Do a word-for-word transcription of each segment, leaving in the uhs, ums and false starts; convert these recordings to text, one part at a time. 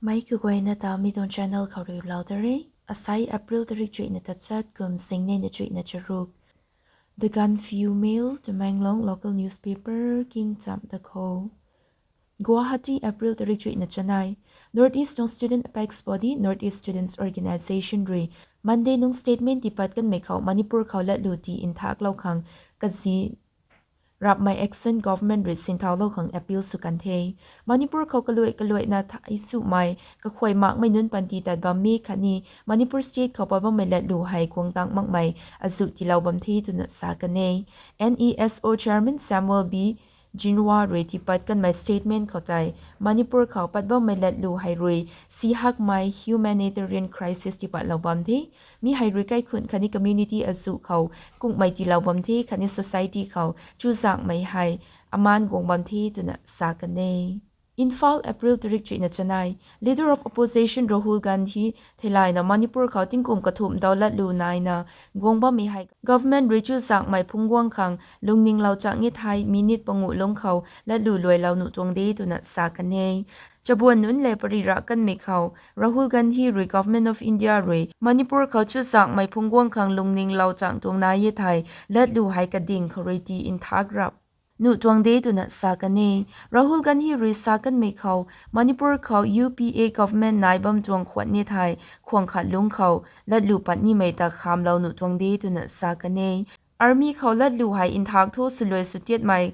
Meic kaguayna ta mi tuang channel khou riulou ta re. Asai April tarik chuihna tachat kum singnei na chuihna charuk. The Gaanphiu Mail, Tamenglong local newspaper, king cham da kho. Guwahati, April tarik chuihna chanei. North East tuang student apex body, North East Students Organisation rui Monday nung statement tipat kanmei khou Manipur khou latlu ti nthaklou khang kazi rapmei action government rui sinthaulou khang appeal sw kan the. Manipur khou kaluai kaluaina thai sumei kakhuay makmei nunc panty tat bam mi khatni Manipur state khou pat bammei latlu hei guang tang makmei azuh tiilou bam the twna sa kan e. N E S O chairman Samuel B Jinwa rui tipat kanmei statement khou tei, Manipur khou pat bammei latlu hei rui sihakmei humanitarian crisis tipatlou bam the. Mi hei rui kaikhun khatni community azuh khou kungmei tiilou bam the khatni society khou chuzaenghmei hei aman guang bam the twna sa kan e. Imphal, April tarik chuihna chanei. Leader of Opposition Rahul Gandhi theilayna Manipur khou tingkum kathumh dau latlu naina guang bammei hei government rui chuzaenghmei phungc guang khang lungninglou chang e thei minute panguh lungc khou latlu luailou nuh tuang de twna sa kan e. Chabuan nunc lev pary ra kanmei khou Rahul Gandhi rui Government of India rui Manipur khou chuzaenghmei phungc guang khang lungninglou chang tuang nai e thei latlu hei kading khou rui ti nthak rap nuh tuang de twna sa kan e. Rahul Gandhi rui sa kanmei khou Manipur khou U P A government nai bam tuang khwan ni thei khwang khat lungc khou latlu pat nimei ta khamlou nuh tuang de twna sa kan e. Army khou latlu hei nthak thu swluai sw tiatmei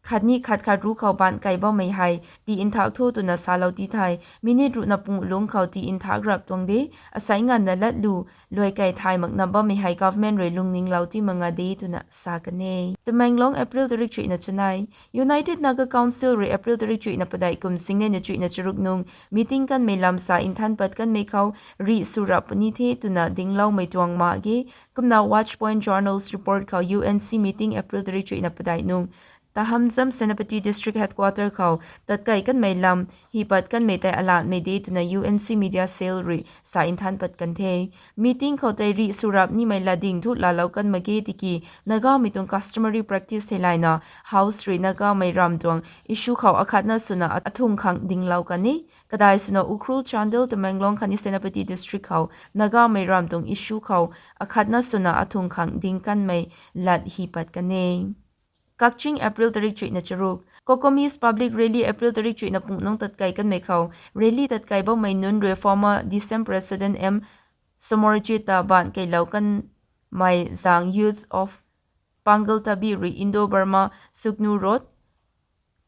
khatni khat khat ruc khou baan kai bammei hei ti nthak thu twna salou ti thei minute ruhna panguh lungc khou ti nthak rap tuang de. Asai nganvna latlu luai kai thay makna bammei hei government rui lungninglou ti mak nga de twna sa kan e. Tamenglong, April tarik chuihna chanei. United Naga Council rui April tarik chuihna padeih kum singnei na chuihna charuk nung meeting kanmei lam sa nthan pat kanmei khou rih sw rap puni the twna dingloumei tuang mak ge. Kumna Watch Point Journal's report khou U N C meeting April tarik chuihna padeih nung Tahamzam, Senapati District Headquarter khou tatkei kanmei lam hi pat kanmei tei alatmei de twna U N C media cell rui sa nthan pat kan the. Meeting khou tei rih sw rap nimei lat ding thu laalou kan mak ge tiki Nagamei tuang customary practice theilayna House rui Nagamei ram tuang issue khou akhatna swna athung khang dinglou kan e. Kadai swna Ukhrul, Chandel, Tamenglong khatni Senapati District khou Nagamei ram tuang issue khou akhatna swna athung khang ding kanmei lat hi pat kan e. Kakching, April tarik chuihna charuk. COCOMI's public rally April tarik chuihna panguh nung tatkei kanmei khou rally tatkei bammei nunc rui former D C M President M Samarjit ta baan keilou kanmei zaeng Youth of Pangal Tabi rui Indo-Burma Sugnu Road,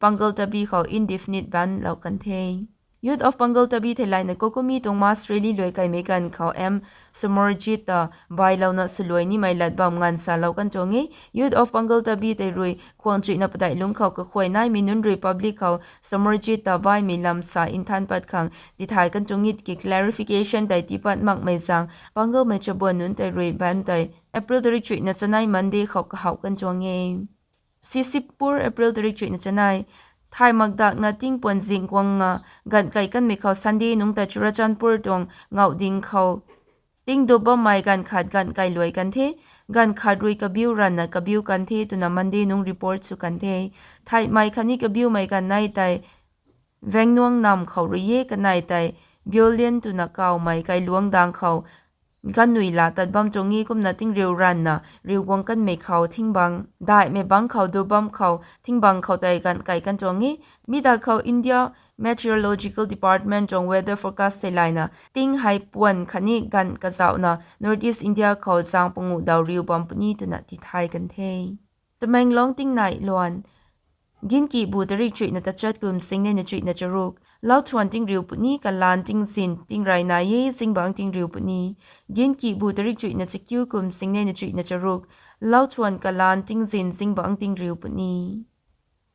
Pangal Tabi khou indefinite ban lou kan the. Youth of Pangal Tabi theilayna COCOMI tuang mass rally luai kaimei ganv khou M Samarjit ta bailouna swluai nimei lat bam nganv salou kan tuang e. Youth of Pangal Tabi tei rui khwang chuihna padeih lungc khou kakhuay naimei nunc rui public khou Samarjit ta baimei lam sa nthan pat khang tithay kan tuang e tiki clarification tei tipat makmei zaeng Pangalmei chabuan nunc tei rui ban tei April tarik chuihna chanei Monday khou kahouh kan tuang e. Sisipur, April tarik chuihna chanei. Thay makdakna tingpuan zing guang nga ganv kai kanmei khou Sunday nungc ta Churachandpur tuang ngauh ding khou tingdup bammei ganv khat ganv kai luai kan the. Ganv khat rui kabiu ranvna kabiu kan the twna Monday nung report sw kan the. Theihmei khatni kabiumei ganv nei tei Vengnuang nam khou rui e, kanei tei Biolian twna kawmei kailuangc dang khou ganvnui la tat bam tuang e. Kumna tingriu ranvna riu guang kanmei khou thingbang daihmei bangc khou dup bam khou thingbang khou tei ganv kai kan tuang e. Mi da khou India Meteorological Department tuang weather forecast theilayna ting hei puan khatni ganv kazauhna North East India khou zaeng panguh daw riu bam puni twna tithay kan the. Tamenglong tingnai luan. Ginkibu tarik chuihna tachat kum singnei na chuihna charuk. Lauthuan tingriu puni, kalaan tingzin tingrey nai e, zingbangc tingriu puni. Ginkibu tarik chuihna chakiu kum singnei na chuihna charuk. Lauthuan, kalaan tingzin, zingbangc tingriu puni.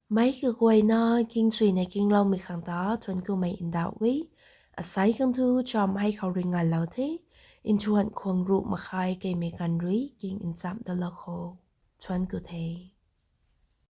Meic kaguayna kingchuina kingloumei khang ta thuanc kumei ndauh e. Asai khang thu cham hei khou rui ngalou the. Nthuan khwang ruh makhai keimei ganv rui king nchamh dalou kho. Thuanc ku the.